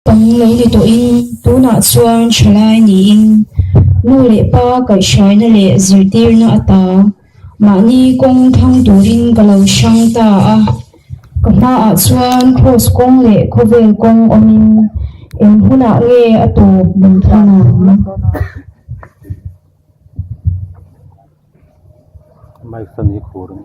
Pang lo ni tawhin tunah chuan thalai niin nu leh pa kaihhruaina leh zirtirna ata mahni kawng thlang turin ka lo hrang ta a. Ka hmaah chuan kraws kawng leh khawvel kawng awmin eng hunah nge a tawp min thlen ang? Mic fan hi khur a ni.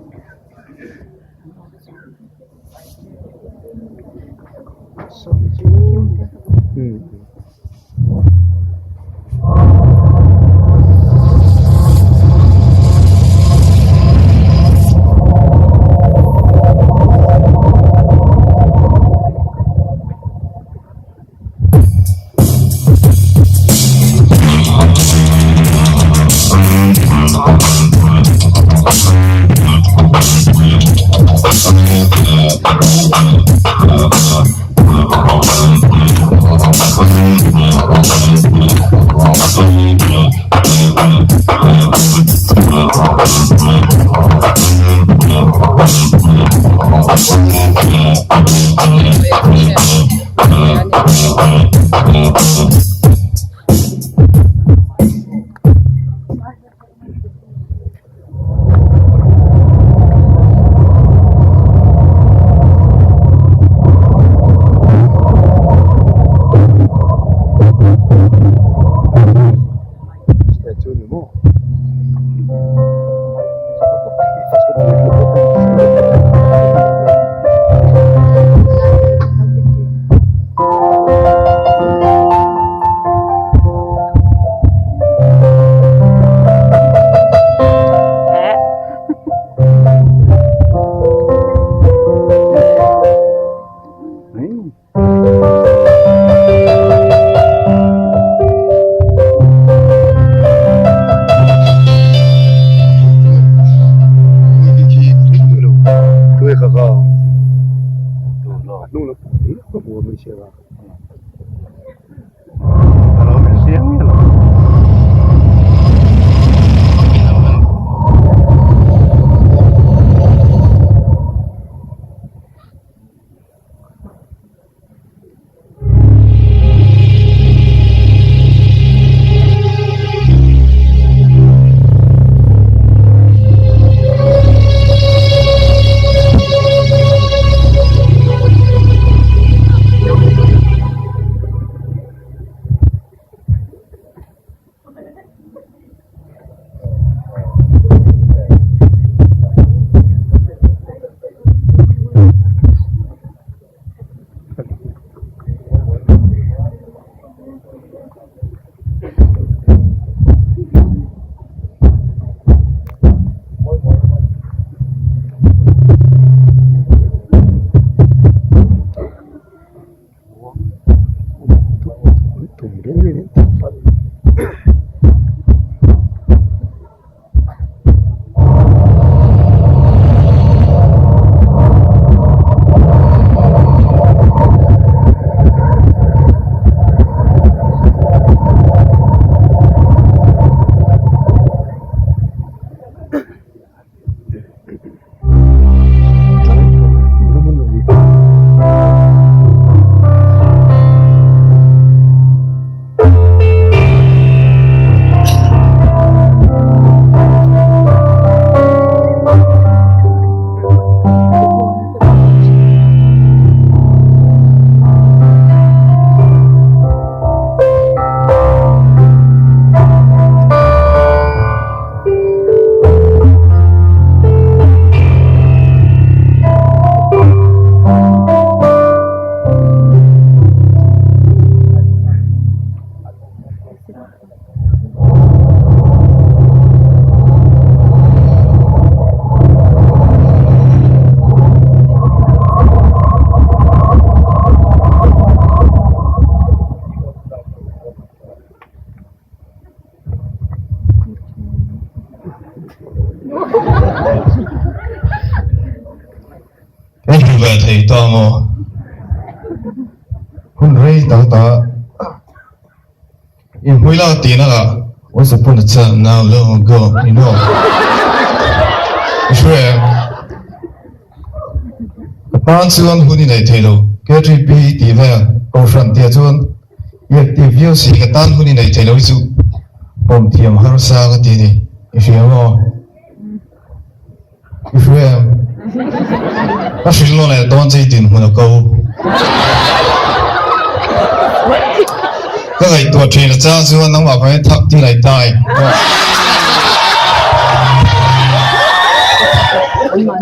Kan hmu ve thei ta maw? Hun rei tak ta inhmui lak tihna lah Once upon a time now long ago you know I hre em? Ka tan chuan hun i nei thei lo KTP tih vel. Kohhran tihah chuan i active viau si ka tan hun i neih theih loh hi chu pawm thiam harsa ka ti a ni. I hria maw? I hria em? Ka hrilh lo leh dawn che i dinhmun a ko. Ka ngaihtuah thin a chang chuan nangmah vangin thak til I die.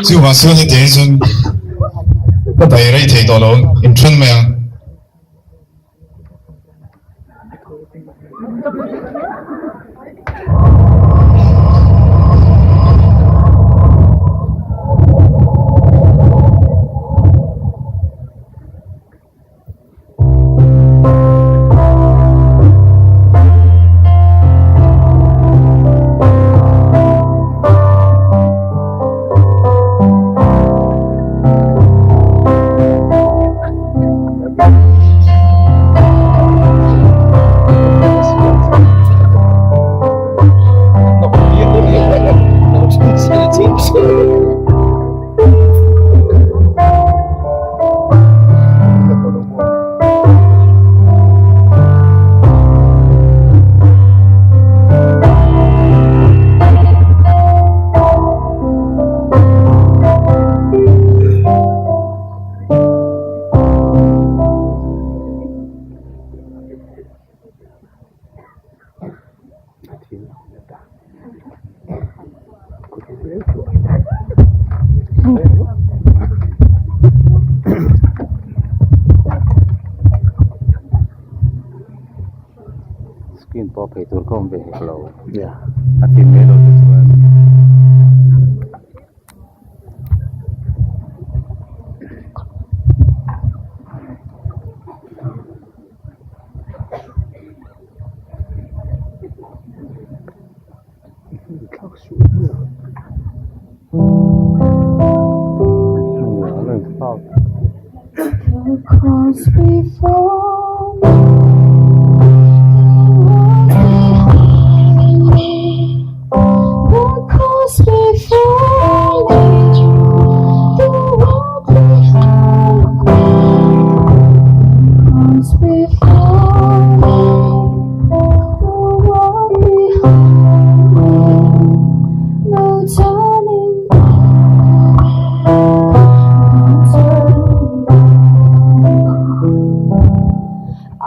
Chuvang chuan hetiang hi chuan ka dai rei thei tawh lo inthen mai ang. Screen pawh phei tur ka awm ve hek lo a thim mai lo te chuan.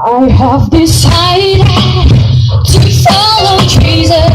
I have decided to follow Jesus.